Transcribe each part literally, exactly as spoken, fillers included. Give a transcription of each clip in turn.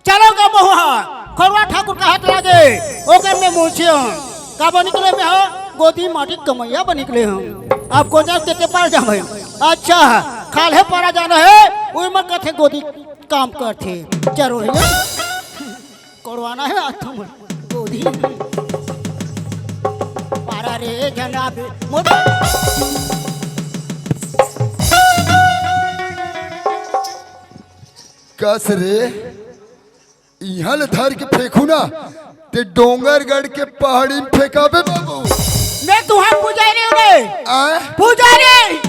चलो गा महुआ, खोरवा ठाकुर कहत लागे, ओकर में मुंशी हूँ। का बन निकले में हो? गोदी माटी कमैया बन निकले हूँ। अब कोजा के के पार जावे। अच्छा, खाल्हे पारा जाना है, उही में कथे गोदी काम करथे। चलो भैया, कोड़वाना है आज तुम गोदी। पारा रे झंडा बे, मोर कस रे, इहाँ ले धर के फेंकू ना, ते डोंगरगढ़ के पहाड़ी में फेंकाबे बाबू। मैं तुहार पुजारी हूँ रे। आ? पुजारी।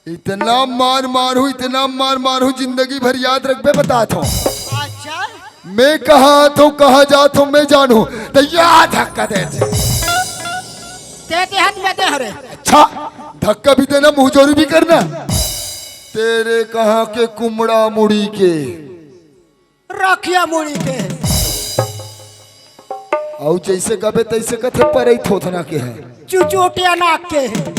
इतना मार मारहूँ, इतना मार मारहूँ, जिंदगी भर याद रखबे, बतात हूँ। अच्छा। मैं कहाँ आत हूँ, कहाँ जात हूँ, मैं जानहूँ। तो या धक्का दे दे। ते, ते हाथ में दे हरे। अच्छा, धक्का भी देना, मुंहजोरी भी करना। तेरे कहाँ के कुमड़ा मुड़ी के। रखिया मुड़ी के। अउ जैसे कबे तैसे कथे परई थोथना के है। चुचोटिया नाक के है।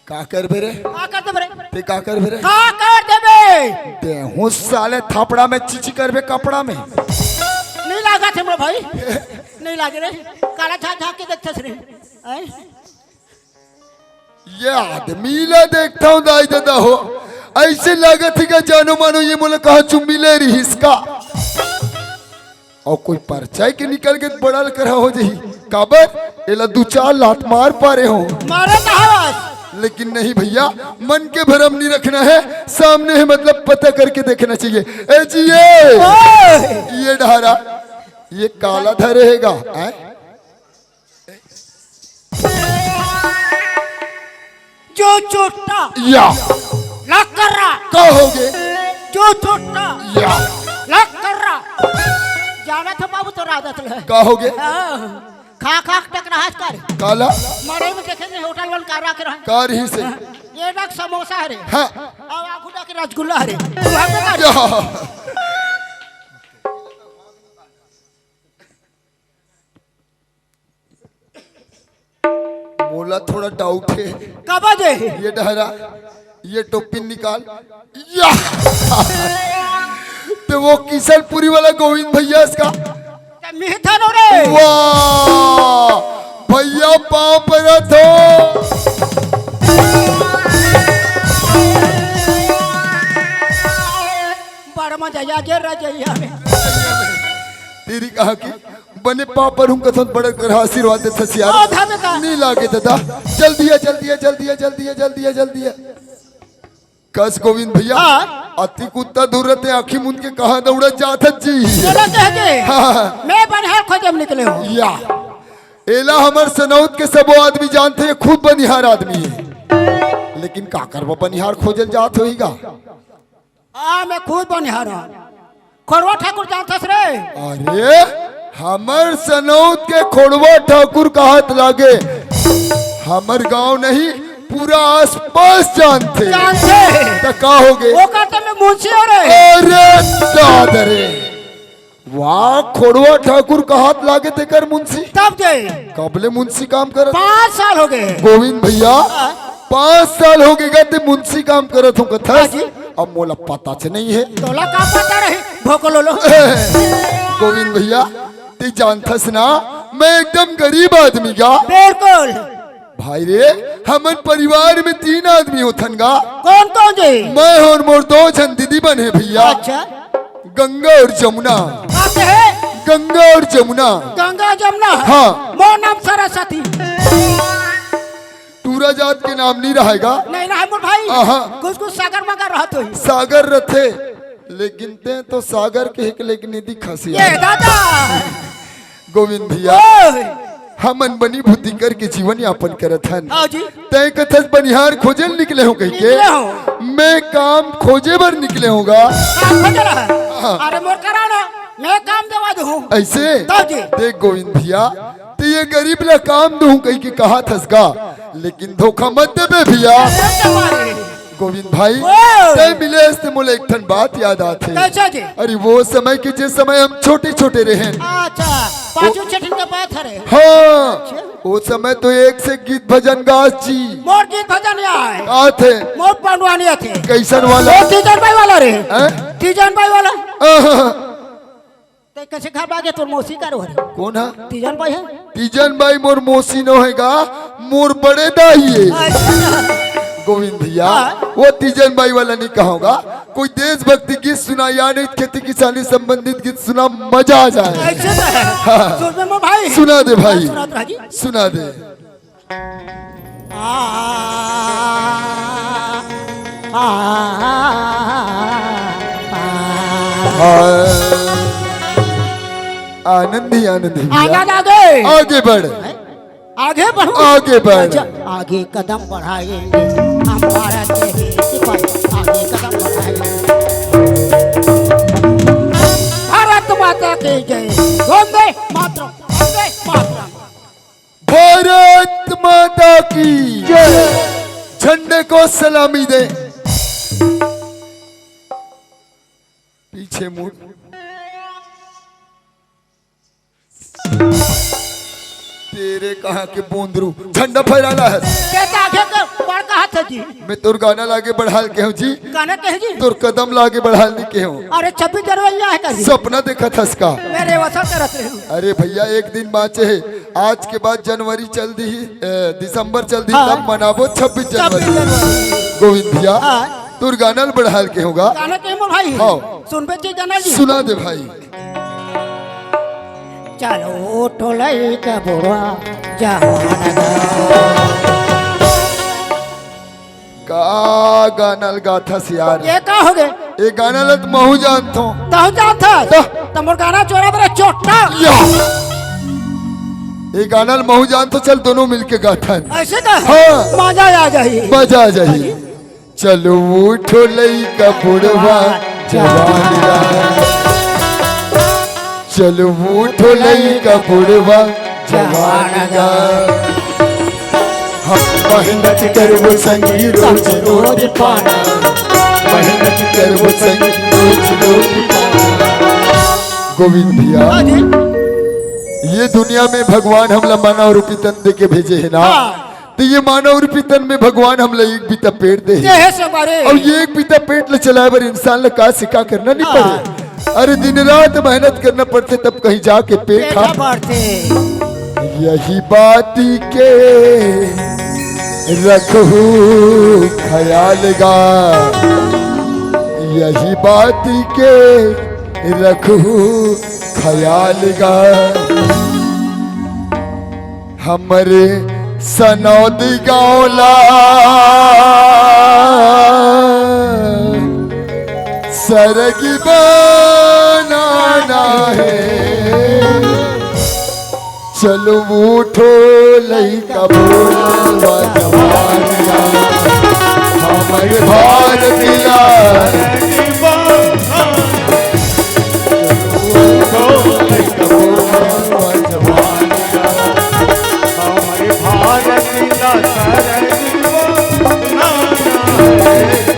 का करबे रे? का कर देबे रे? ते का करबे रे? का कर देबे? देहूं साले थापड़ा में चिची करबे कपड़ा में। नहीं लागत हे मोर भाई। नहीं लागे रे। काला झांक झांक के देखथस रे। हैं? ये आदमी ला देखता हूँ दाई ददा हो, ऐसे लागत हे का जानो मानो ये मोला कहाँ चुम्मी ले रहिस का। अउ कोई परछाई के निकल के बड़ा ल करहा हो जाही। काबर? एला दू चार लात मार पारे हो। मारे तो हवस। लेकिन नहीं भैया, मन के भरम नहीं रखना है, सामने है मतलब पता करके देखना चाहिए। ए जी, ये, ओए! ये डहरा, ये काला धरे हे गा, हैं? जो चोट्टा या। लक्कर्रा। का होगे? जो चोट्टा। या। लक्कर्रा। जाना था बाबू तोर आदत ले। का होगे? हाँ। खा खा के टकराहस कर। काला? मड़ई में देखे नहीं होटल वाले का रख रहा। का रहिसे? ये डक समोसा हरे। हाँ। अब आखू डक रसगुल्ला हरे। तू हमको कर। या। मोला थोड़ा doubt हे। काबर दे? ये डहरा, ये टोपी निकाल। या! ते वो किशनपुरी वाला गोविंद भैया इसका। ते मिहथा नो रे। वाह! भैया पाँव परत हो। बड़ मजा आ गया रजैया में। तेरी कहा कि बने पाँव परहूं कथन बड़े कर आशीर्वाद देथस यार। ओ, धन का। नी लागे ददा। जल्दी आ, जल्दी आ, जल्दी आ, जल्दी आ, जल्दी आ, जल्दी आ। कस गोविंद भैया, हाँ। अति कुत्ता दूर रहते, आँखी मुंद के कहाँ दौड़त जात हस जी। चलो कह के। हाँ। मैं बनिहार खोजे में निकले हूँ। या। एला हमर सनौत के सबो आदमी जानथे, ये खुद बनिहार आदमी हे। लेकिन का करबो, बनिहार खोजे ल जात होही गा। हाँ, मैं खुद बनिहार हूँ। खोड़वा ठाकुर जानथस रे? अरे, हमर सनौत के खोड़वा ठाकुर कहत लागे। हमर गांव नहीं, पूरा आसपास जानथे। जानथे। त का होगे? ओकर त मैं मुंशी हूँ रे। अरे दादा रे। वाह, खोड़वा ठाकुर कहत लागे तेकर मुंशी। तब जे। कबले मुंशी काम करत? पाँच साल होगे। गोविंद भैया, हाँ। पाँच साल हो गे गा ते मुंशी काम करत हूँ कथस। हाँ जी। अब मोला पता च नहीं है। तोला का पता रही, भोकलो लो। गोविंद भैया, ते जानथस ना, मैं एकदम गरीब आदमी गा। बिल्कुल। भाई रे, हमन परिवार में तीन आदमी होथन गा। कौन कौन जी? मैं और मोर दो झन दीदी बने भैया। अच्छा। गंगा और जमुना। बात है। गंगा और जमुना। गंगा जमुना। हाँ। मोर नाम सरस्वती। टूरा जात के नाम नहीं रहेगा। नहीं रहा मोर भाई। आहा। कुछ कुछ सागर मगर रहत होही। सागर रथे, लेकिन ते तो सागर के एक लेकिन नहीं दिखा सिया। ये दादा। गोविंद भैया, ओए। हमन बनी बुद्धि करके जीवन यापन करत हन। हाँ जी। तय कथस बनिहार खोजे ल निकले हो कही के। निकले हो। मैं काम खोजे बर निकले होगा। काम खोजे रहा। हाँ। अरे मोर करा ना, मैं काम देवा दूँ। ऐसे? तब जी। देख गोविंद भैया, ते ये गरीब ला काम दूँ कही के कहा थस गा, लेकिन धोखा मत देबे भैया। मत देवा रे। गोविंद भाई, ओए। तय मिले हस ते मोला एक ठन बात याद आथे। कैसा जी? अरे वो समय के, जे समय हम छोटे-छोटे रहेन। अच्छा, पाछू छठिन के बात हरे। हाँ, अच्छा। वो समय तो एक से गीत भजन गास जी। मोर गीत भजन या है। गात हे। मोर पंडवानी थे। कैसन वाला? वो तीजन बाई वाला रे। हैं? तीजन बाई वाला। आहा। ते कैसे घर बागे तोर मौसी करो हरे? कौन है? तीजन बाई है? तीजन बाई मोर मौसी नो है गा, मोर बड़े दाई है। अच्छा। गोविंद भैया, हाँ। वो तीजन बाई वाला नहीं कहोगा, कोई देशभक्ति गीत सुना या नहीं खेती किसानी संबंधित गीत सुना, मजा आ जाए। ऐसे तो है। हाँ। सुन बे मोर भाई। सुना दे भाई। सुना दे भाई। सुना दे। आ, आ, आ, आ, आ। हाँ। आनंद ही आनंद भैया। आनंद आ गए। आगे बढ़। आगे बढ़ो। आगे बढ़। अच्छा, आगे कदम बढ़ाएंगे हम भारत के हित पर, आगे कदम बढ़ाएंगे। भारत माता की जय। वंदे मातरम, वंदे मातरम। भारत माता की जय। झंडे को सलामी दे। पीछे मुड़। तेरे कहाँ के बोंदरू झंडा फहराना है। ते तो आगे के बढ़ कहा था जी। मैं तोर गाना लागे बढ़ाल के हूँ जी। गाना कहे जी। तोर कदम लागे बढ़ाल नहीं के हूँ। अरे छब्बीस जनवरी है का जी? सपना देखा था इसका। मेरे वसा करत रहे हूँ। अरे भैया एक दिन बाँचे है, आज के बाद जनवरी चल दी, ए, दिसंबर चल दी, हाँ। तब मनाबो छब्बीस जनवरी। छब्बीस जनवरी। गोविंद भैया, हाँ। तोर गाना ल बढ़ाल के होगा। गाना के मोर भाई। हाँ। सुनबे जी गाना जी। सुना दे भाई। चलो उठो लइका बुढ़वा जवान गा। का गाना ल गाथस यार? ये का हो गए? ये गाना ल त महू जानथो। तहु जानथस? त- त मोर गाना चोरा बरे चोट्टा। या। ये गाना ल महू जानथो, चल दोनों मिलके गाथन। ऐसे का? हाँ। मजा आ जाही। मजा आ जाही। चलो उठो लइका बुढ़वा जवान गा। चलो उठो लइका बुढ़वा जवान गा। हम मेहनत करबो संगी रोज रोज पाना। मेहनत करबो संगी रोज रोज पाना। गोविंद भैया, हाँ जी। ये दुनिया में भगवान हमला मानव रूपी तन दे के भेजे है ना। हाँ। तो ये मानव रूपी तन में भगवान हमला एक बीता पेट दे हे। दे हे सब, अरे। अउ ये एक बीता पेट ल चलाए बर इंसान ल का से का करना नहीं हाँ। पड़े। अरे दिन रात मेहनत करना पड़थे तब कहीं जाके पेट पेट हा। हा भरथे। यही बाती के रखहू ख्याल गा। यही बाती के रखहू ख्याल गा। हमरे सनौदी गाँव ला सरगी बनाना हे। चलो उठो लइका बुढ़वा जवान गा, हमरे भारत ला।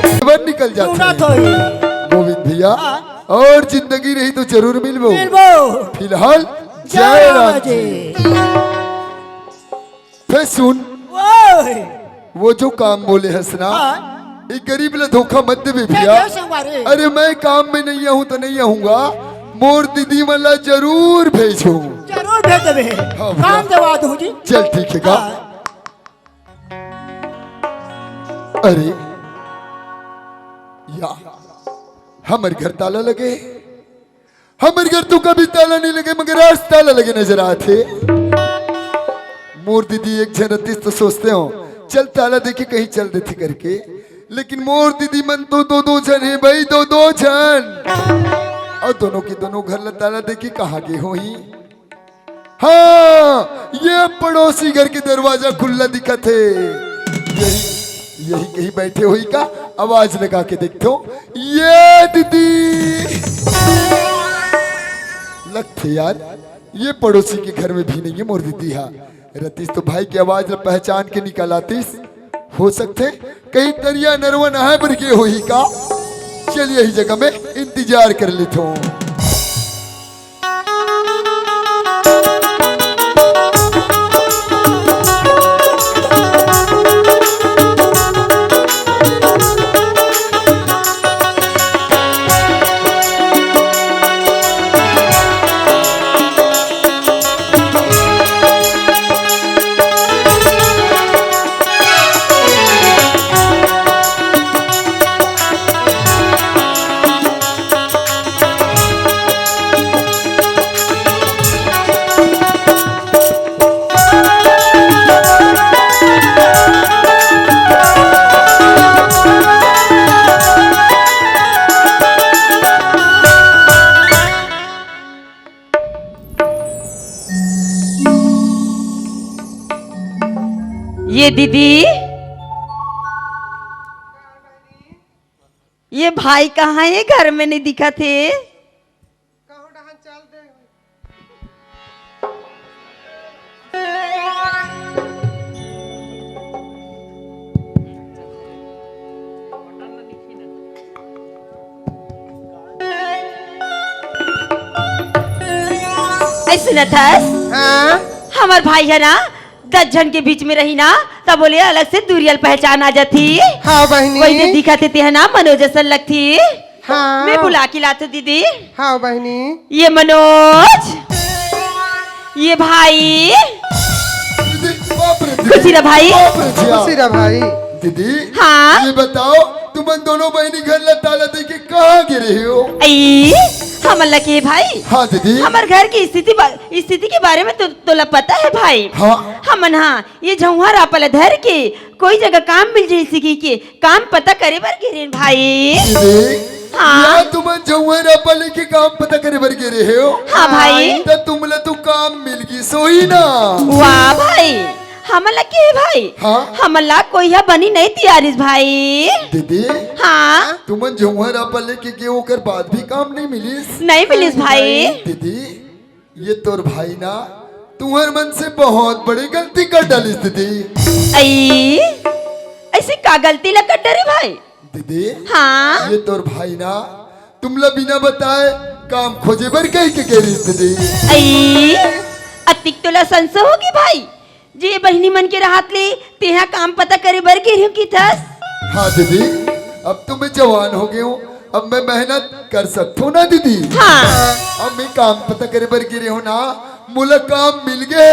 जीवन निकल जाता है। गोविंद भैया, हाँ। और जिंदगी रही तो जरूर मिलबो। मिलबो। फिलहाल जय जय राम राम जी। जी। फिर सुन। ओए। वो जो काम बोले हस ना, हाँ। एक गरीब ला धोखा मत देबे भैया। अरे मैं काम में नहीं आऊँ तो नहीं आऊँगा, मोर दीदी मन ला जरूर भेजो। जरूर भेज देबे। हाँ भैया। काम देवा दूँ जी। चल ठीक है का। हाँ। अरे या, हमर घर ताला लगे। हमर घर तो कभी ताला नहीं लगे, मगर आज ताला लगे नजर आथे। मोर दीदी एक झन रतिस तो सोचते हो, चल ताला देखे कहीं चल देथे करके, लेकिन मोर दीदी मन तो दो दो झन हे भाई, दो दो झन। अउ दोनों के दोनों घर ला ताला देखे कहाँ गे होही? हाँ, ये पड़ोसी घर के दरवाजा खुल्ला दिखत हे। यही, यही कहीं बैठे होही का? आवाज लगा के देखथो। ये दीदी लगथे यार, ये पड़ोसी के घर में भी नहीं है मोर दीदी हा। रतिस तो भाई के आवाज ला पहचान के निकल आतिस। हो सकथे कहीं तरिया नरवा नहाए बर गे होही का? चल यही जगह में इंतजार कर लेथो। ये दीदी, ये भाई कहाँ हे? घर में नहीं दिखत हे। ऐ सुनत हस? हाँ? हमर भाई हे ना, दस झन के बीच में रही ना, तब बोले अलग से दूरियल पहचान आ जाती। हाँ बहिनी। वही तो दिखत हे तेहा ना, मनोज असन लगती। हाँ। मैं बुला के लाथो दीदी। हाँ बहिनी। ये मनोज, ये भाई। दीदी, बाप रे दीदी, खुशी रह भाई। बाप रे जिया। खुशी रह भाई। दीदी, हाँ? ये बताओ, तुमन दोनों बहिनी घर ला ताला दे के कहाँ गे रहे हो? आई, हमन ला के भाई? हाँ दीदी। हमर घर की स्थिति बा-, स्थिति के बारे में तो, तोला पता हे भाई। हाँ। हमन हाँ, ये झउहा रापा ला धर के कोई जगह काम मिल जाही कहिके काम पता करे बर गे रेन भाई। दीदी, हाँ। या तुमन झउहा रापा लेके काम पता करे बर गे रहे हो? हाँ भाई। त तुमला तो काम मिल गिस होही ना। वाह भाई, हमन ला के भाई? हाँ। हमन ला कोई ह बनी नहीं दियारिस भाई। दीदी, हाँ। तुमन झउहा रापा लेके गे ओकर बाद भी काम नहीं मिलिस? नहीं मिलिस भाई। दीदी, ये तोर भाई ना तुहर मन से बहुत बड़ी गलती कर डालिस दीदी। आई, ऐसे का गलती ला कर डरे भाई? दीदी, हाँ? ये तोर भाई ना तुमला बिना बताए काम खोजे बर कहिके गे रिहिस दीदी। आई, अतिक तोला संशय होगे भाई, जे बहिनी मन के रहत ले तेहा काम पता करे बर गे रिहूं किथस। हाँ दीदी, अब तो मैं जवान हो गया हूँ, अब मैं मेहनत कर सकथो ना दीदी। हाँ। अब मैं काम पता करे बर गे रेहूं ना, मोला काम मिल गे।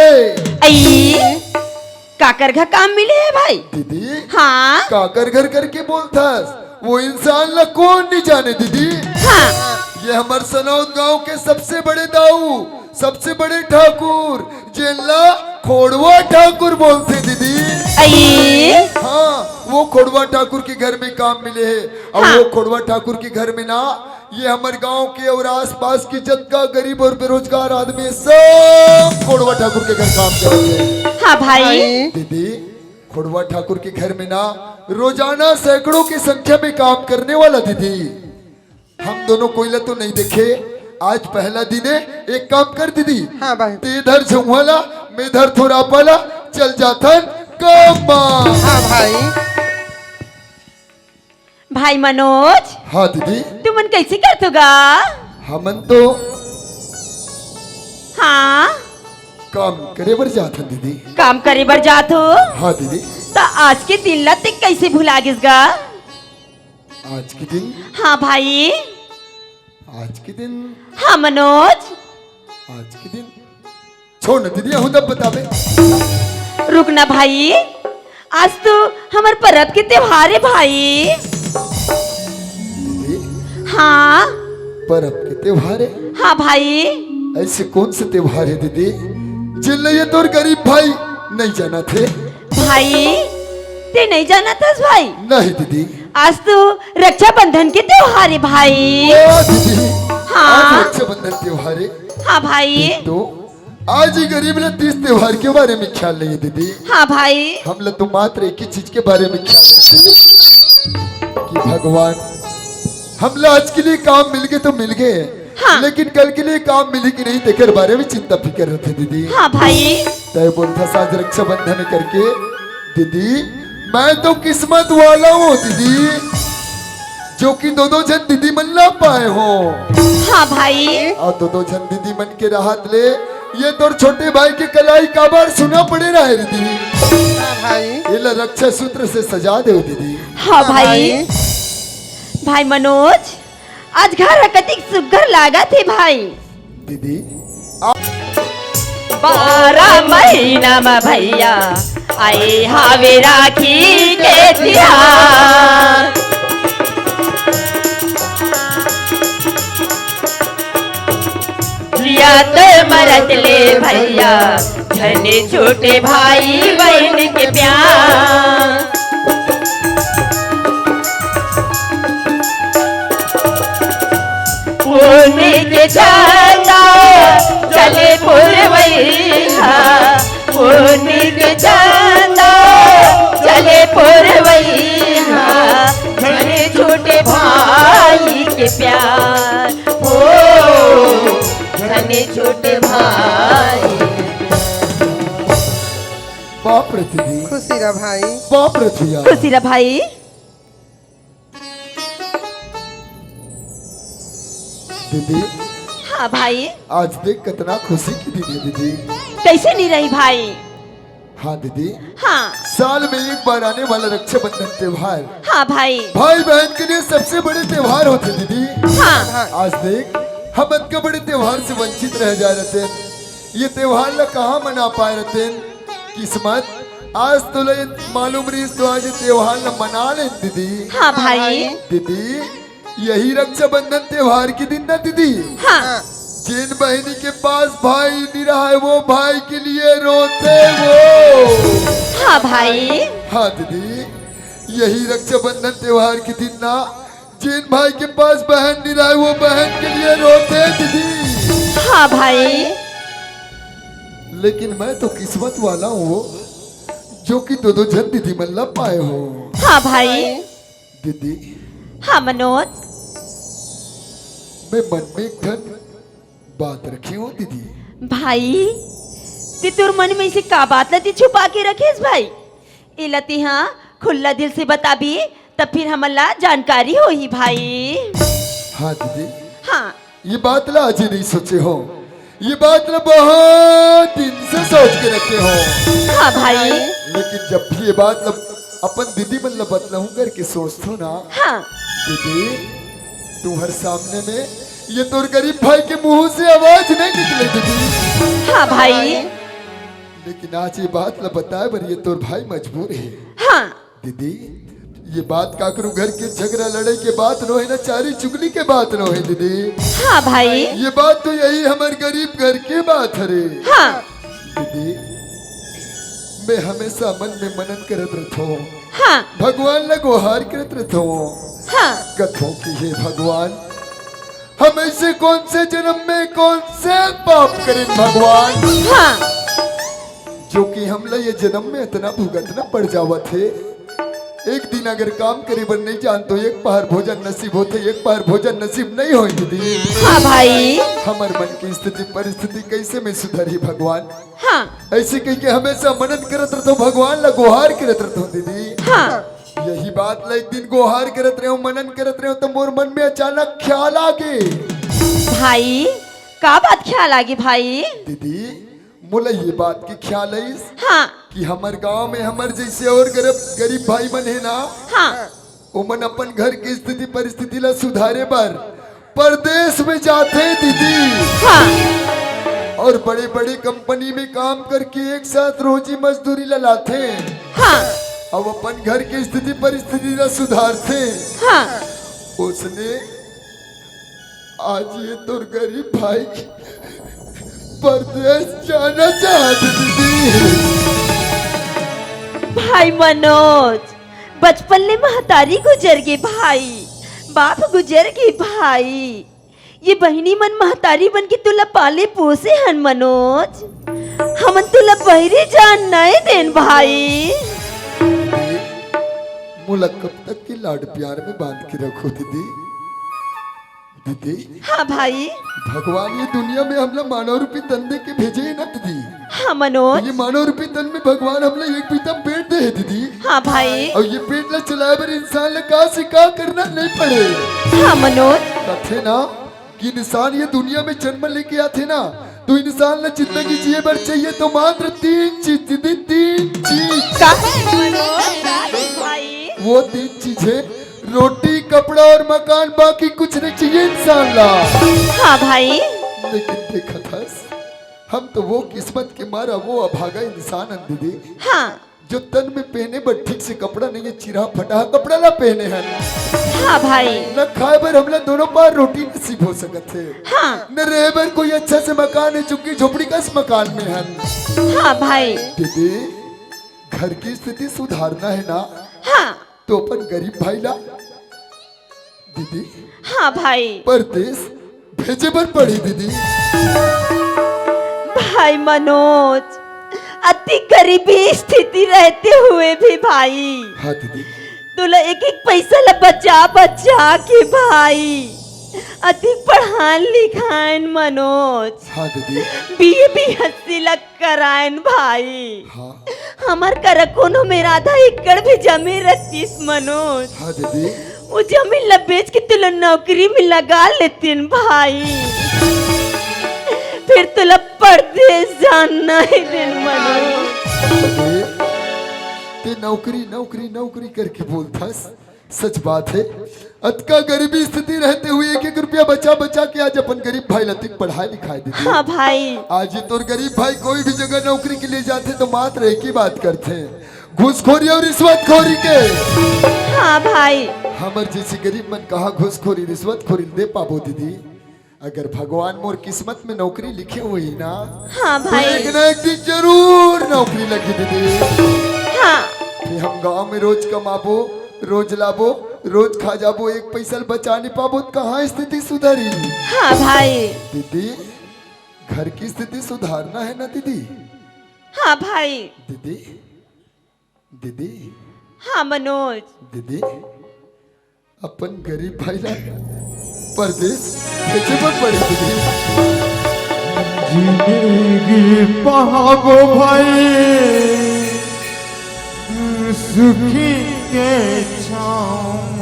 आई, काकर घर काम मिले हे भाई? दीदी, हाँ। काकर घर करके बोलथस? वो इंसान ला कौन नहीं जाने दीदी? हाँ। ये हमर सनौद गांव के सबसे बड़े दाऊ, सबसे बड़े ठाकुर, जेला खोड़वा ठाकुर बोलथे दीदी। अई। हाँ, वो खोड़वा ठाकुर के घर में काम मिले हे। अउ हाँ। वो खोड़वा ठाकुर के घर में ना, ये हमर गांव के अउ आसपास के जतका गरीब अउ बेरोजगार आदमी हे, सब खोड़वा ठाकुर के घर काम करत हे। हाँ भाई। भाई। दीदी, खोड़वा ठाकुर के घर में ना रोजाना सैकड़ों की संख्या में काम करने वाला दीदी। हम दोनों कोई ला तो नहीं देखे, आज पहला दिन हे। एक काम कर दीदी, हाँ भाई। ते धर झउहा ला, मैं धरथों रापा ला, चल जाथन काम मा। हाँ भाई। भाई मनोज। हाँ दीदी। तुमन कैसे करथो गा? हमन तो हाँ। काम करे बर जात हन दीदी। काम करे बर जात हो? हाँ दीदी। त आज के दिन ला ते कैसे भुला गिस गा? आज के दिन? हाँ भाई। आज के दिन? हाँ मनोज। आज के दिन? छोड़ ना दीदी, आहू तब बताबे। रुक ना भाई, आज तो हमर परब के त्योहार हे भाई। दीदी, हाँ। परब के त्योहार हे? हाँ भाई। ऐसे कौन से त्योहार हे दीदी, जेन ला ये तोर गरीब भाई नहीं जानत हे? भाई, ते नहीं जानत हस भाई? नहीं दीदी। आज तो रक्षाबंधन के त्योहार हे भाई। ओ दीदी, हाँ। आज रक्षाबंधन त्योहार हे। हाँ भाई। तो आज ये गरीब ला तीज त्योहार के बारे में ख्याल नहीं हे दीदी। हाँ भाई। हमला तो मात्र एक ही चीज के बारे में ख्याल रहिथे कि भगवान, हमला आज के लिए काम मिल गे तो मिल गे, हाँ। लेकिन कल के लिए काम मिलही कि नहीं, तेकर बारे में चिंता फिकर रहिथे दीदी। हाँ भाई। तय बोलथस आज रक्षाबंधन करके, दीदी, मैं तो किस्मत वाला हूँ दीदी, जो कि दो दो झन दीदी मन ला पाए हूँ। हाँ भाई। अउ दो दो झन दीदी मन के रहत ले ये तोर छोटे भाई के कलाई काबर सुना पड़े रहे दीदी। हाँ भाई। एला रक्षा सूत्र से सजा देव दीदी। हाँ हाँ भाई। भाई। भाई मनोज, आज घर ह कतिक सुग्घर लागत हे भाई। दीदी, बारह महीना म भैया आए हावे राखी के तिहार। जियत मरत ले भैया झने छूटे भाई बहिन के प्यार। पुन्नी के चंदा चले पुरवैया, पुन्नी के चंदा चले पुरवैया, झने छूटे भाई के प्यार। ओ, झने छूटे भाई। बाप रे दीदी। खुशी रह भाई। बाप रे भैया। खुशी रह भाई। दीदी। हाँ भाई। आज देख कितना खुशी के दिन हे दीदी। कैसे नहीं रही भाई? हाँ दीदी। हाँ। साल में एक बार आने वाला रक्षाबंधन त्योहार। हाँ भाई। भाई बहन के लिए सबसे बड़े त्योहार होथे दीदी। हाँ। आज देख हम अतका बड़े त्योहार से वंचित रह जाए रहितेन, ये त्योहार ला कहाँ मना पाए रहितेन। किस्मत आज तोला ये मालूम रहिस तो आज ये त्योहार ला मना लेन दीदी। हाँ भाई। दीदी, यही रक्षाबंधन त्योहार के दिन ना दीदी, हाँ। जेन बहिनी के पास भाई नहीं रहे वो भाई के लिए रोथे वो। हाँ भाई। हाँ दीदी, यही रक्षाबंधन त्योहार के दिन ना जेन भाई के पास बहन नहीं रहे वो बहन के लिए रोथे दीदी। हाँ भाई। लेकिन मैं तो किस्मत वाला हूँ जो कि दो दो झन दीदी मन ला पाए हूँ। हाँ भाई। दीदी। हाँ मनोज। मैं मन में एक ठन बात रखे हूँ दीदी। भाई, ते तोर मन में से का बात ला ते छुपा के रखेस भाई? एला ते हा खुल्ला दिल से बताबी, तब फिर हमन ला जानकारी होही भाई। हाँ दीदी। हाँ। ये बात ला आज ही नहीं सोचे हूँ, ये बात ला बहुत दिन से सोच के रखे हूँ। हाँ भाई। लेकिन जब भी ये बात ला अपन दीदी मन ला बतलाहूँ करके सोचथों ना। हाँ। दीदी, तुम्हर सामने में ये तोर गरीब भाई के मुंह से आवाज नहीं निकले दीदी। हाँ भाई। लेकिन आज ये बात ला बताए बर ये तोर भाई मजबूर हे। हाँ। दीदी, ये बात काकरो घर के झगड़ा लड़ाई के बात नोहे ना, चारी चुगली के बात नोहे दीदी। हाँ भाई। ये बात तो यही हमर गरीब घर के बात हरे। हाँ। दीदी, मैं हमेशा मन में मनन करत रहिथों। हाँ। भगवान ला गोहार करत रहिथों। हाँ। कथों कि हे भगवान, हम ऐसे कौन से जन्म में कौन से पाप करेन भगवान, हाँ। जो कि हमला ये जन्म में इतना भुगतना पड़ जावत हे। एक दिन अगर काम करे बर नहीं जान तो एक पहर भोजन नसीब होथे, एक पहर भोजन नसीब नहीं होय दीदी। हाँ भाई। हमर मन की स्थिति परिस्थिति कैसे में सुधरही भगवान? हाँ। ऐसे कह के हमेशा मनन करत रहिथों, भगवान ला गोहार करत रहिथों दीदी। हाँ। यही बात ला एक दिन गोहार करत रहेंव, मनन करत रहेंव, त मोर मन में अचानक ख्याल आगे। भाई, का बात ख्याल आगे भाई? दीदी, मोला ये बात के ख्याल आइस हाँ। कि हमर गांव में हमर जैसे और गरीब, गरीब भाई मन हे ना, हाँ। ओमन अपन घर के स्थिति परिस्थिति ला सुधारे बर परदेश में जाथे दीदी। हाँ। और बड़े-बड़े कंपनी में काम करके एक साथ रोजी मजदूरी ला लाथे। हाँ। अब अपन घर के स्थिति परिस्थिति ला सुधारथे। हाँ। ओसने आज ये तोर गरीब भाई परदेश जाना चाहत दीदी। भाई मनोज, बचपन ले महतारी गुजर गे भाई, बाप गुजर गे भाई। ये बहिनी मन महतारी बन के तोला पाले पोसे हन मनोज, हमन तोला बहिरे जान नइ देन भाई। मोला कब तक के लाड प्यार में बांध के रखहू दीदी? दीदी, हाँ भाई। भगवान ये दुनिया में हमला मानव रूपी तन दे के भेजे हे ना दीदी। हाँ मनोज। ये मानव रूपी तन में भगवान हमला एक बीता पेट दे हे दीदी। हाँ भाई। और ये पेट ला चलाए बर इंसान ला का से का करना नइ पड़े। हाँ मनोज। कथे ना कि इंसान ये दुनिया में जन्म लेके आथे ना, तो इंसान ला जिंदगी जिए बर चाहिए तो मात्र तीन चीज दीदी, तीन चीज। का मनोज? का भाई? वो तीन चीज हे रोटी, कपड़ा और मकान, बाकी कुछ नहीं चाहिए इंसान ला। हाँ भाई। लेकिन देखत हस, हम तो वो किस्मत के मारा वो अभागा इंसान हन दीदी, हाँ। जो तन में पहने बर ठीक से कपड़ा नहीं हे, चिरा फटा कपड़ा ला पहने हन। हाँ भाई। न खाए बर हमला दोनों बार रोटी नसीब हो सकत हे। हाँ। न रहे बर कोई अच्छा से मकान हे, झुग्गी झोपड़ी कस मकान में हन। हाँ भाई। दीदी, घर की स्थिति सुधारना हे ना, हाँ। तो अपन गरीब भाई ला दीदी, हाँ भाई। परदेश भेजे बर पड़ी दीदी। भाई मनोज, अति गरीबी स्थिति रहते हुए भी भाई, हाँ दीदी। तोला एक एक पैसा ला बचा बचा के भाई, अति पढ़ान लिखान मनोज। हाँ दीदी। बीए बीएससी ला करायन भाई। हाँ। हमर करा कोनो मेर आधा एकड़ भी जमीन रहतीस मनोज। हाँ दीदी। वो जमीन ला बेच के तोला नौकरी में लगा लेतेन भाई। फिर तोला परदेश जान नहीं देन मनोज। दीदी, ते नौकरी, नौकरी, नौकरी करके बोलथस। सच बात हे, अतका गरीबी स्थिति रहते हुए एक एक रुपया बचा बचा के आज अपन गरीब भाई ला तक पढ़ाए लिखाए दीदी। हाँ भाई। आज ये तोर गरीब भाई कोई भी जगह नौकरी के लिए जाथे तो मात्र एक ही बात करथे, घूसखोरी और रिश्वतखोरी के। हाँ भाई। हमर जैसे गरीब मन कहाँ घूसखोरी रिश्वतखोरी दे पाबो दीदी? अगर भगवान मोर किस्मत में नौकरी लिखे होही ना, हाँ तो भाई। एक ना एक दिन जरूर नौकरी लगही दीदी। हाँ। फिर हम गांव में रोज कमाबो, रोज लाबो, रोज खा जाबो, एक पैसा ल बचा नहीं पाबो, तो कहाँ स्थिति सुधरी? हाँ भाई। दीदी, घर की स्थिति सुधारना हे ना दीदी? हाँ भाई। दीदी, दीदी। हाँ मनोज। दीदी, अपन गरीब भाई ला परदेश भेजे बर पड़ी दीदी। जिंदगी पाबो भाई सुखी के छाँव म।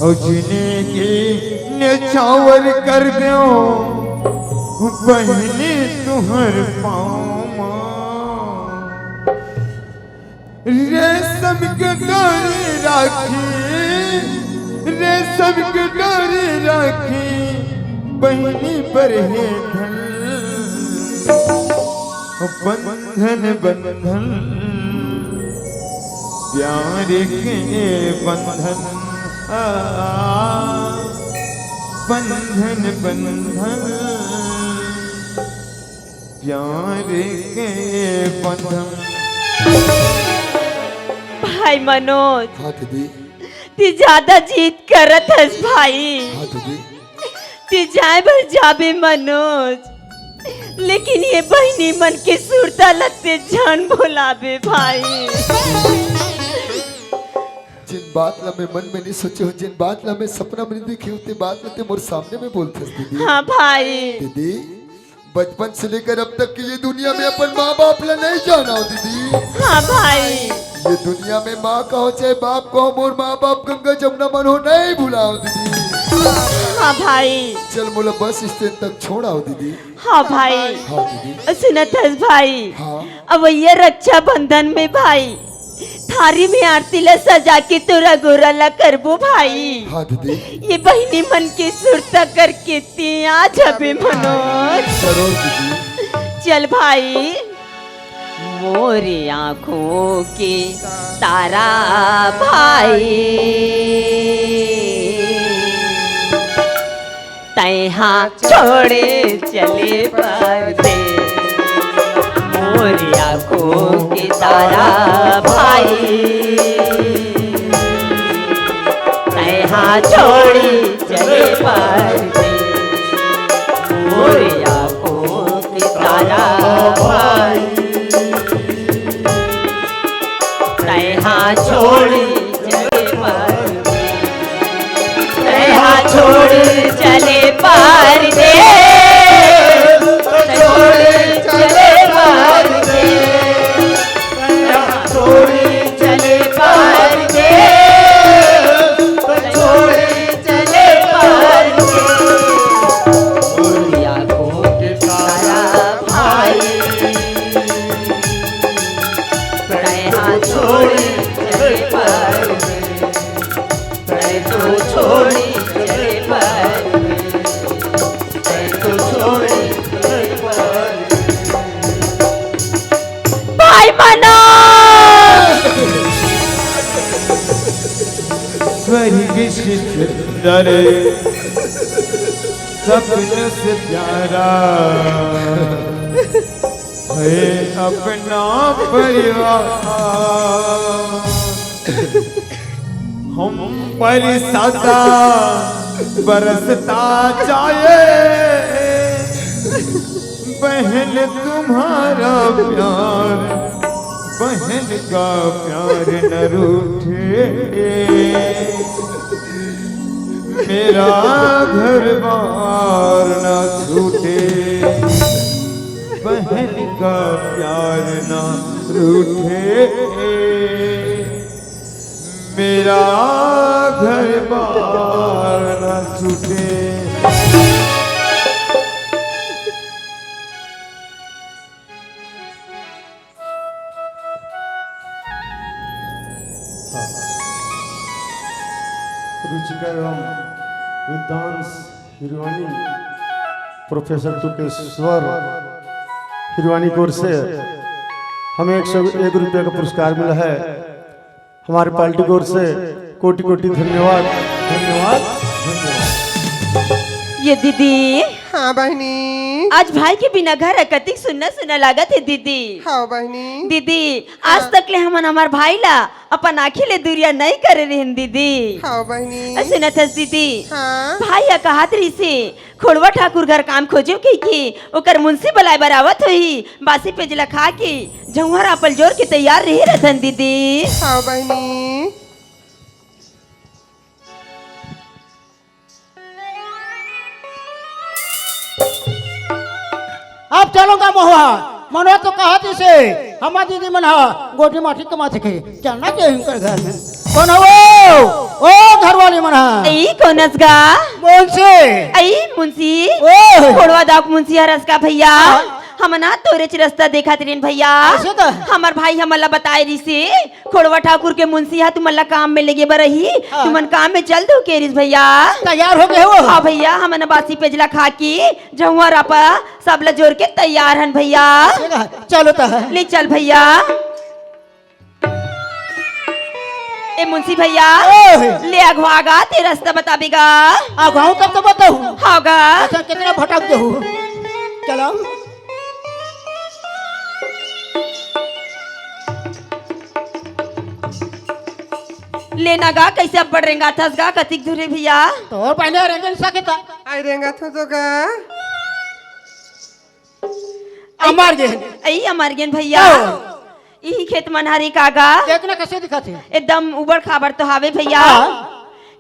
अउ जिंदगी नेछावर कर देव बहिनी तुंहर पाँव म। रेशम के डोरी राखी, रेशम के डोरी राखी, बहिनी बर हे धन। बंधन बंधन प्यार के बंधन, आ, बंधन बंधन प्यार के बंधन। भाई मनोज, हाँ दीदी। ते ज्यादा जिद करत हस भाई। हाँ दीदी। ते जाए बर जाबे मनोज, लेकिन ये बहिनी मन के सुरता ल ते झन भुलाबे भाई। जिन बात ला मैं मन में नहीं सोचे हूँ, जिन बात ला मैं सपना में नहीं देखे हूँ, ते बात ला ते मोर सामने में बोलथस दीदी। हाँ भाई। दीदी, बचपन से लेकर अब तक की ये दुनिया में अपन माँ बाप ला नहीं जाना हो दीदी। हाँ भाई। ये दुनिया में माँ का हो चाहे बाप का हो, मोर माँ बाप गंगा जमुना मन हो नहीं भुलाओ दीदी। हाँ भाई। चल, मोला बस स्टैंड तक छोड़ आव दीदी। हाँ भाई। हाँ दीदी। सुनत हस भाई? हाँ। अब ये रक्षाबंधन में भाई, थारी में आरती ला सजा के तोर अगोरा ला करबो भाई। हाँ दीदी। ये बहिनी मन के सुरता करके ते आ जाबे मनोज। जरूर दीदी। चल भाई। मोरी आँखों के तारा भाई, तैहा छोड़े चले परदेस। मोरी आँखों के तारा भाई, तैहा छोड़े चले परदेस। मोरी आँखों के तारा भाई, तैहा छोड़ी चले परदेस। तैहा छोड़ी चले परदेस। छोड़ी चले परदेस। तैहा छोड़ी चले परदेस। छोड़ी चले परदेस। मोरी आँखों के तारा भाई, तैहा छोड़ी चले परदेस। तै तो छोड़ी चले परदेस। तै तो छोड़ी चले परदेस। भाई मनोज। स्वर्ग से डरे सपन से प्यारा है अपना परिवार। हम पर सदा बरसता जाए बहन तुम्हारा प्यार, बहन का प्यार न रूठे, मेरा घर बार न छूटे, बहन का प्यार न रूठे, मेरा घर बार न छूटे। हाँ। रुचिकर एवं विद्वांस हिरवानी प्रोफेसर तुकेश्वर हिरवानी की ओर से हमें एक सौ एक रुपये का पुरस्कार मिला है। हमारे पार्टी की ओर से कोटि कोटि धन्यवाद, धन्यवाद, धन्यवाद। ये दीदी, हाँ बहिनी। आज भाई के बिना घर ह कतिक सुन्ना सुन्ना लागत हे दीदी। हाँ बहिनी। दीदी, आज हाँ। तक ले हमन हमार भाई ला अपन आँखी ले दूरिया नइ करे रहेन दीदी। हाँ बहिनी। अ, सुनत हस दीदी? हाँ। भाई ह कहत रहिसे, खोड़वा ठाकुर घर काम खोजेव कहिके ओकर मुंशी बलाय बर आवत होही। बासी पेज ला खा के झउहा रापा ल जोर के तैयार रहे रथन दीदी। हाँ बहिनी। अब चलूंगा महुआ, मनोज तो कहत रहिसे, हमर दीदी मन ह गोटी माटी कमाथे के, चलना चाहिए उनकर घर में। कोन हो वो? ओ घरवाली मन ह। ई कोन अस गा? मुंशी। अई मुंशी। ओ। खोड़वा दाऊ के मुंशी हरस का भैया? हाँ। हमन ह तोरेच रस्ता देखत रहेन भैया। अइसे का? हमर भाई हमन ला बताय रहिसे, खोड़वा ठाकुर के मुंशी ह तुमन ला काम में लेगे बर आही, हाँ। तुमन काम में चल दो केरिस भैया। तैयार हो गे हो? हाँ भैया, हमन बासी पेज ला खा के, झउहा रापा सब ला जोर के तैयार हन भैया। चलो त। ले चल भैया। ए मुंशी भैया, ओए। ले अघवा गा, ते रस्ता बताबे गा। अघवाहूं तब तो बताहूं। हाँ गा। अच्छा, कितना भटक गे हो। चलो। ले ना गा, कइसे अब्बड़ रेंगाथस गा, कतिक दूर हे भैया? तोर पहले रेंगे नइ सके त। अई रेंगाथों तो गा। अमर गेन। अई अमर गेन भैया। ओ। इही खेत मन हरे का गा। देखना कइसे दिखत हे। एकदम उबड़ खाबड़ तो हावे भैया। हाँ।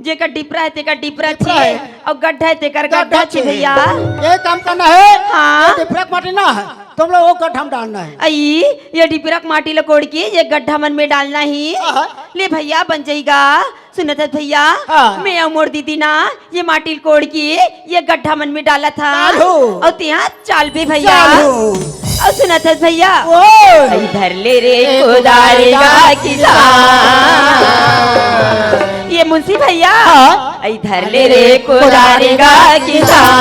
जेकर डिपरा हे तेकर डिपरा डिपरा छे, हे। अउ गड्ढा हे तेकर गड्ढा गड्ढा छे छे। भैया। ये काम करना हे, हाँ। ये डिपरा के माटी ना हे, तुम लोग वो गड्ढा में डालना हे। अई, ये डिपरा के माटी ल कोड़ के ये गड्ढा मन में डालना हे। हाँ। ले भइया, बन जाही गा। सुनत हस भइया, हाँ। मैं अउ मोर दीदी ना ये माटी ल कोड़ के ये गड्ढा मन में डालत हन। चालू। अउ तेहा चालबे भइया। चालू। अउ सुनत हस भइया, ओए। अई धर ले रे ए कोदारी गा किसान। ये मुंशी भइया, हाँ। अई धर ले रे कोदारी गा किसान।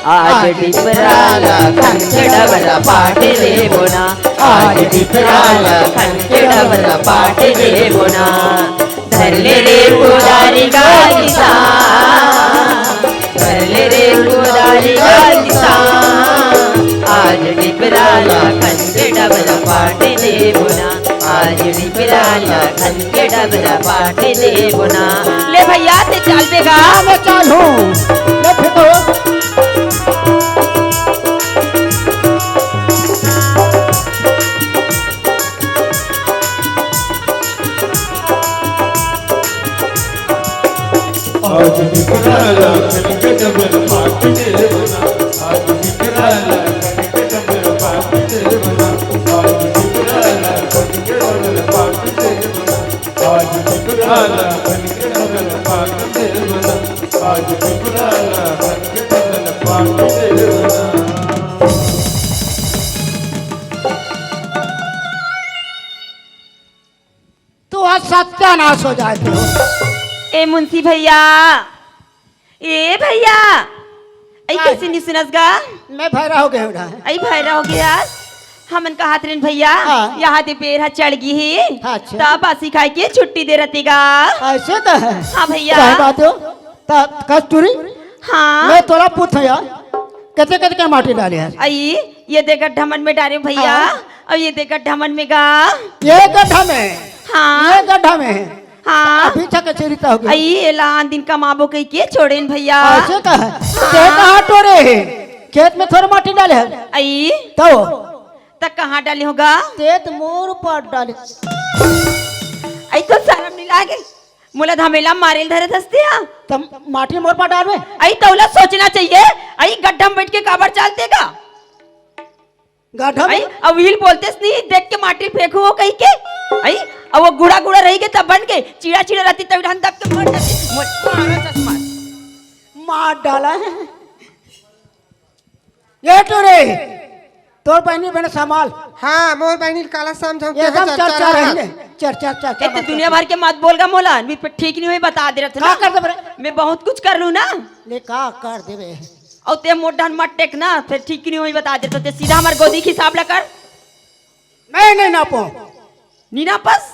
आज डिपरा ल खन के डबरा पाट देबो ना। आज डिपरा ल खन के डबरा पाट देबो ना। धर ले रे कोदारी गा किसान, धर ले रे कोदारी गा किसान। आज डिपरा ल खन के डबरा पाट देबो ना। आज डिपरा ल खन के डबरा पाट देबो ना। ले भइया, ते चालबे गा। हाँ, मैं चालहूँ। ले फेंको। आज डिपरा ल खन के डबरा पाट देबो ना। आज डिपरा ल खन के डबरा पाट देबो ना। आज डिपरा ल खन के डबरा पाट देबो ना। आज डिपरा ल खन के डबरा पाट देबो ना। आज डिपरा ल खन के डबरा पाट देबो ना। तो आज सत्यानाश हो जाए तो। ए मुंशी भइया, ए भइया, अई हाँ। कइसे नी सुनस गा? मैं भैरा हो गया हूँ ना। अई भैरा हो गया। हमन कहत रहेन भइया, हाँ। यहाँ दे बेर ह चढ़ गे हे, अच्छा। त बासी खाए के छुट्टी दे रते गा। अइसे कहे? हाँ भइया। सही बात हो। त कस्तूरी, हाँ। मैं तोला पूछत हँव यार, कते कते के माटी डाले हस? अई, ये दे गड्ढा मन में डारे हँव भइया, हाँ। अउ ये दे गड्ढा मन में गा। ये गड्ढा में? हाँ। ये गड्ढा में? हाँ। अभी छक छेरी त हो गया। अई, एला आन दिन कमाबो कहिके छोड़ेन भइया। अइसे कहे? हाँ। ते कहाँ टोरे हे? खेत में थोरे माटी डाले हस? अई। त? त कहाँ डाले हँव गा? ते त मोर ऊपर डाले। अई, तोर सरम नी लागे? मोला धमेला मारे ल धरत हस ते हा। त माटी मोर ऊपर डालबे? अई, तोला सोचना चाहिए। अई, गड्ढा में बइठ के काबर चालते गा? गड्ढा में? अई, अउ इही ल बोलतेस नहीं, देख के माटी फेंकहूँ कहिके। अई, अउ वो गुड़ा गुड़ा रहिगे त बन गे, चीड़ा चीड़ा रहितिस त डहन दब के मर जातिस। मोर मारा चश्मा। मार डाला है। ये टूरी, तोर बहिनी बने संभाल। हाँ, मोर बहिनी ल काला समझाहूँ, एकदम चरचरा रही। चरचरा, चरचरा ए, त मत दुनिया कर। भर के मत बोल गा मोला, मैं ठीक नहीं होही, बता दे रहा था का ना। कर देबे रे? मैं बहुत कुछ कर लूँ ना। ले का कर देबे? अउ ते मोर डहन मत टेक ना, फेर ठीक नहीं होही, बता दे रहा था। ते सीधा हमर गोदी के हिसाब ला कर। मैं नहीं नापूँ। नी नापस?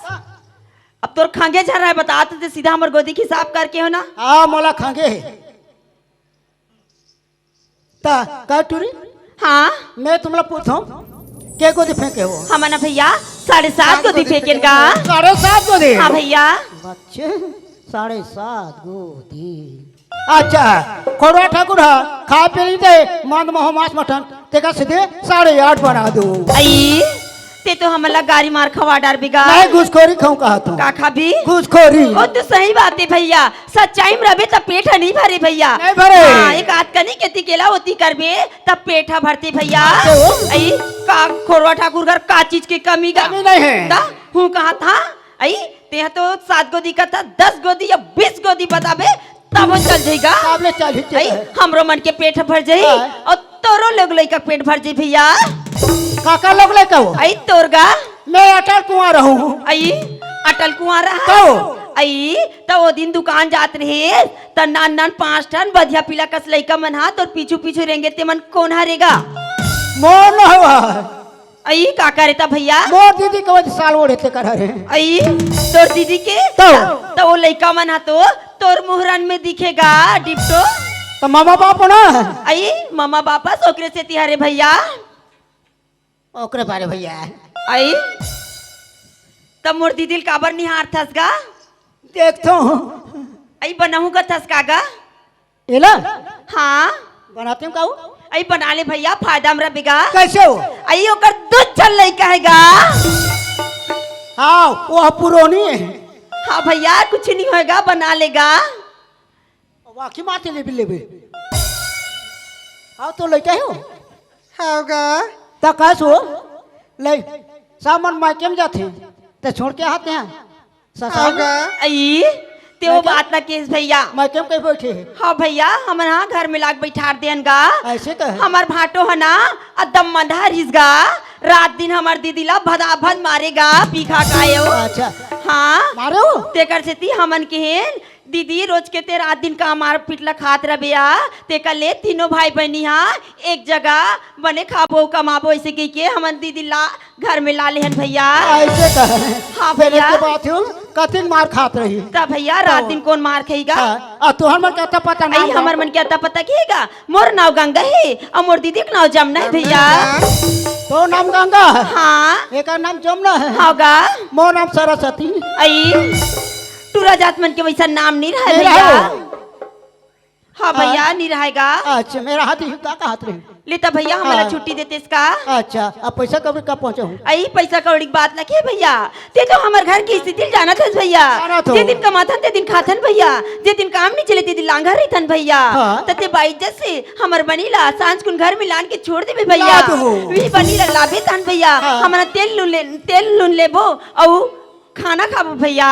अब तोर खंगे झर रहा है, बता तो, ते सीधा हमर गोदी के हिसाब करके हो ना। हाँ, मोला खंगे हे। त का टूरी? हाँ। मैं तुमला पूछहूँ, के गोदी फेंके हो? हमन भइया साढ़े सात गोदी फेंकेन गा। साढ़े सात गोदी? हाँ भइया। बच्चे, साढ़े सात गोदी। अच्छा, खोड़वा ठाकुर ह, खा पी ली दे, मंद महो मांस मटन, तेकर सेती साढ़े आठ बना दो। अई, ते तो हमन ला गारी मार खवा डारबे गा। नहीं, घुसखोरी खाऊं कहा तू। का खाबे? घुसखोरी। ओ, तो सही बात हे भइया, सच्चाई में रहबे त पेट ह नहीं भरे भइया। नहीं भरे। हाँ, एक आध कनी केती केला ओती करबे त पेट ह भरथे भइया। तो? अई, का खोड़वा ठाकुर घर का चीज के कमी गा? कमी नहीं है। त हूँ कहा था, अई, तेहा तो सात गोदी कहा था, दस गोदी या बीस गोदी बताबे, तब वो चल जाही गा। तब ले चल ही अई, चल। हमरो मन के पेट भर जाही, हाँ। अउ तोरो लोग लइका पेट भर जाही भइया। काकर लोग लइका हो? अई, तोर गा। मैं अटल कुंवारा हूँ। अई, अटल कुंवारा ह? तो? अई, त ओ दिन दुकान जात रहे, त नान नान पांच ठन बधिया पिला कस लइका मन हा तोर पीछू पीछू रेंगे, ते मन कोन हरे गा? मोर न हवा। अई, का करे त भइया? मोर दीदी के वजह साल ओढ़े ते कर हरे। अई, तोर दीदी के? तो? त ओ लइका मन हा तो तोर मुहरन में दिखे गा, डिप्टो। त मामा बाप ना? अई, मामा बापस ओकरे सेती हरे भइया। ओकरे बारे भइया। अई, त मोर दीदी ल काबर निहारथस गा? देखथों। अई, बनाहूँ कथस का गा? एला? हाँ। बनातेंव का वो? अई, बना ले भइया, फायदा म रबे गा। कइसे हो? अई, ओकर दू झन लइका हे गा। हाँ, वो पुरोनी हे। हाँ भइया, कुछ नहीं होय गा, बना ले गा। वाकई माते लेबे, लेबे। हाँ, तो लइका हे वो। हाँ गा। त कइसे हो? ले, सामान मायके म जाथे। ते छोड़ के आते हैं ससुर। अई, ते वो बात ना केस भैया। मैं क्यों कहीं बैठे है? हाँ भैया, हमन हा घर में लाग बैठार देन गा। ऐसे कहे? हमर भाटो ह ना, अदम मंदा रिस गा। रात दिन हमर दीदी ला भदाभद मारे गा, पी खा कायो। अच्छा। हाँ। मारो? तेकर सेती हमन केहेन, दीदी, रोज के ते रात दिन का मार पीट ला खात रबे आ, तेकर ले तीनों भाई बहिनी हा एक जगह बने खाबो, कमाबो, ऐसे कहिके हमन दीदी ला घर में ला लेहन भैया। ऐसे कहे? हाँ भैया। के बात हूँ, कतिक मार खात रही? त भैया, रात दिन कौन मार खाईगा? हाँ, आ तुहर मन के अता पता नाम अई, हमर मन के अता पता केगा? मोर नाव गंगा हे, अउ मोर दीदी के नाव जमुना हे भैया। तो नाम गंगा है? हाँ। एकर नाम जमुना है? हाँ गा। मोर नाम सरस्वती। अई, टूरा जात मन के वैसा नाम नहीं रहे नहीं भैया। रहे हो? हाँ भैया, हाँ। नहीं रहेगा। अच्छा, मेरा हाथ ही का, का हाथ रही? लेता भैया, हमला हाँ। छुट्टी देते इसका। अच्छा, अब पैसा कौड़ी कब पहुँचाऊँ? अई, पैसा कौड़ी की बात ना के भैया, ते तो हमर घर की स्थिति ल जानत हस भैया। जानत हो। जे दिन कमाथन, ते दिन खाथन भैया, जे दिन काम नहीं चले, ते दिन लांघा रहिथन भैया। हाँ। त ते बाइज्जत से हमर बनी ला सांझ कुन घर में लान के छोड़ देबे भैया। ला देबो। वी बनी ला लाबे तन भैया, हाँ। हमन तेल नून ले, तेल नून लेबो, अउ खाना खाबो भैया।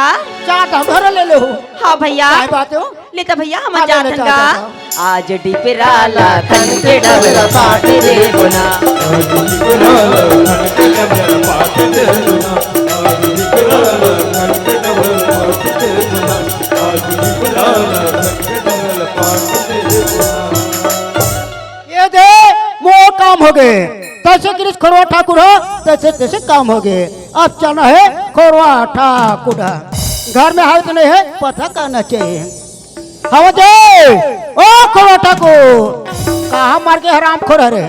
चार धाम भर ले लो। हाँ भैया। काय बात हो? लेता भैया, हम हाँ, ले, ले, जाथन चार गा। धाम। आज डिपरा ला खन के डबरा पाट देबो ना। ये दे, मोर काम हो गए। तैसे गिरीश खोरवा ठाकुर हो, तैसे तैसे काम हो गए। अब चलना है खोरवा ठाकुर। घर में हावत नहीं है, पता करना चाहिए। हावत है, ओ खोरवा ठाकुर, कहाँ मर गए हरामखोर हरे?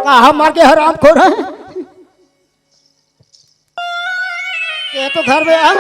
कहाँ मर गए हरामखोर है? ये तो घर में आ।